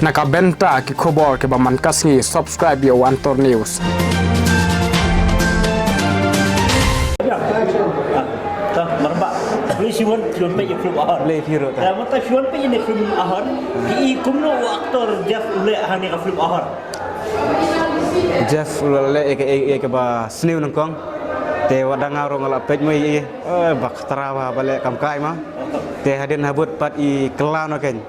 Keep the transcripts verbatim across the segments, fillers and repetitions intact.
Na ka bynta ki khubor kiba man ka sngi, subscribe ïa u Antor News. Tah, marba. Phi shu wan, phi wan peit ïa ka film Ahor. Leh phi ruh, tah. Ïa, mynta phi wan peit ïa ka film Ahor. Phi i kumno u actor Jeff u leh ha kane ka film Ahor? Jeff u leh ïa ka, ïa, ïa kaba sniew nyngkong. Te wat da nga ruh nga la peit mo ïa i. Eh, ba khatra ba, ba leh kam kai ma. Te hadien habud pat i kylla noh kein.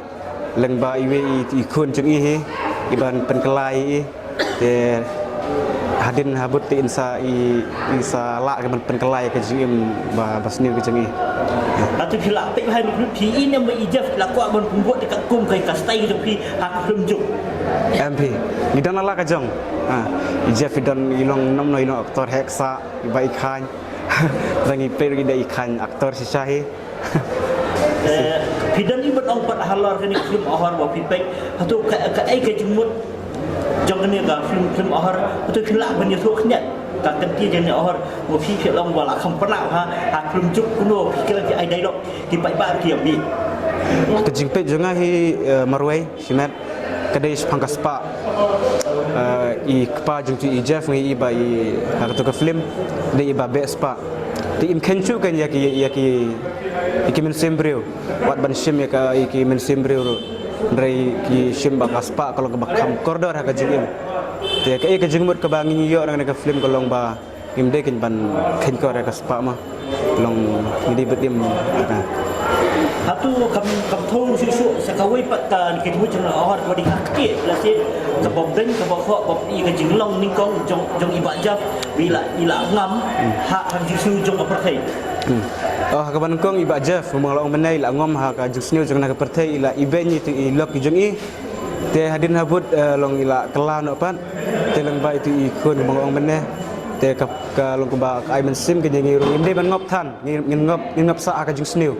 Lyngba iwei i, i khun jong i hi, i ban pynkylla ïa i. Te hadien habud te in sa i, in sa lah ka ban pynkylla ïa ka jingim ba, ba sniew ka jong i. Hato phi la peit bha ïa ka film, phi i ne em ba i Jeff la kwah ban pynbud ïa ka kum ka, ka style ka jong phi ha ka film Juk? Em phi, ngi don la la ka jong. Ah, i Jeff i don, i long nom noh, i long actor heh sah, i ba i khlaiñ. Ba ngi peit ruh i dei i khlaiñ actor shisha hi. Eh, phi don i ban ong pat halor kane ka film Ahor ba phi peit, hato ka, kaei ka jingmut jong kane ka film, film Ahor, hato phi lah ban ïathuh khyndiat ka kyntien jong kane Ahor ba phi, phi long ba la kham pynlah ha, ha film Juk kumno phi kren, phi ai dialogue, ki paidbah ki ïa mih. Ka jingpeit jong nga hi, eh, marwei shimet, ka dei shaphang ka spah. Eh, i kpa jong tu i Jeff ngi i ba i ha katu ka film, dei i ba beh spah. Te im khein shuh kein ïa ki, ïa ki, ïa ki mynsiem briew. Wat ban shim ïa ka, ïa ki mynsiem briew ruh. Hynrei ki shim ba ka spah ka long kaba kham kordor ha ka jingim. Te kaei ka jingmut kaba ngi ïoh na ka film ka long ba ngim dei kein ban kheiñkor ïa ka spah ma. Long ngi dei bad im ïa ka. Hato kam, kam thew shuh shuh sa kawei pat ka, ka jingmut jong Ahor kaba dei ka ktieh, lehse kaba beiñ kaba khoh, ba ïa ka jinglong nyngkong jong, jong i Bah Jeff, ba i la, i la ngam ha, ha ka jingsniew jong ka pyrthei. Oh, ha kaba nyngkong i Bah Jeff, kumba nga la ong mynne, i la ngam ha ka jingsniew jong ka pyrthei, i la ibeiñ ïa i lok jong i. Te hadien habud, eh, long i la kylla noh pat. Te lyngba itu i khun kumba nga ong mynne. Te ka, ka long kaba ka ai mynsiem kein ïa ngi ruh, ngim dei ban ngop than, ngin, ngin ngop, ngin ngop sah ha ka jingsniew.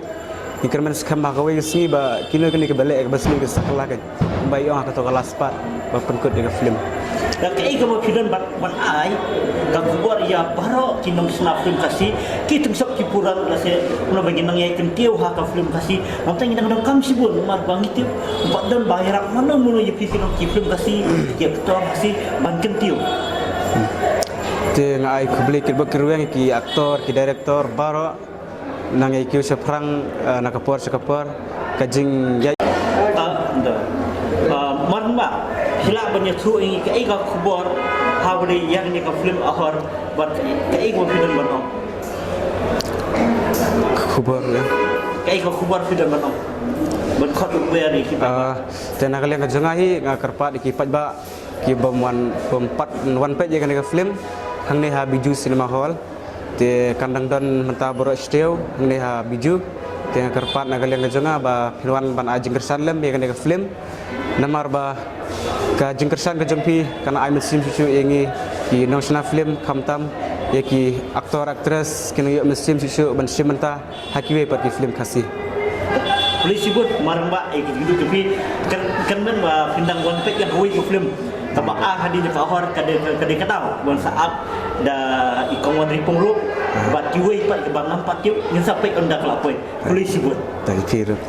Ngi kyrmen skhem ha kawei ka sngi ba kino kine kiba leh kaba sniew kin sa kylla kein. Ba i ong ha kato ka last part ba pynkut ïa ka film. Te kaei kaba phi don ban, ban ai ka khubor ïa baroh ki nongshna film Khasi, ki tyngsop ki puran, lehse kumno ba ngin nang ïai kyntiew ha ka film Khasi. Namar ngi dang donkam shibun, namar ba ngi tip ba don ba ïarap mano mano ïa phi ki nong, ki film Khasi, ki actor Khasi ban kyntiew. Te nga ai khublei kiba kyrweng ki actor, ki director baroh. Nang ïa kiew shaphrang, eh, na ka por sha ka por. Ka jingïaid. Ah, da. Ah, mar ba phi lah ban ïathuh ïa ngi kaei ka khubor ha ba dei ïa kane ka film Ahor, bad kaei ka phi don ban ong? Khubor, ïa. Kaei ka khubor phi don ban ong? Ban khot u ber ïa ki. Ah, te na ka liang ka jong nga hi, nga kyrpad ïa ki paidbah ki bym wan, bym pat wan peit ïa kane ka film hangne ha Bijou Cinema Hall. Te kan dang don mynta baroh shi taïew hangne ha Bijou. Te nga kyrpad na ka liang ka jong nga ba phin wan ban ai jingkyrshan lem ïa kane ka film. Namar ba ka jingkyrshan ka jong phi kan ai mynsiem shuh shuh ïa ngi ki nongshna film, khamtam ïa ki actor actress, kin ïoh mynsiem shuh shuh ban shim bynta ha kiwei pat ki film Khasi. Khublei shibun marba ïa ki jingduk jong phi. Kan, kan myn ba phin dang wan peit ïa kawei ka film kaba ar hadien ka Ahor, ka dei, ka dei ka daw ban sa ap da i Kong Wan Ripong ruh bad kiwei pat kiba ngam pat tip, ngin sa peit ynda ka la poi. Khublei shibun. Tang phi ruh.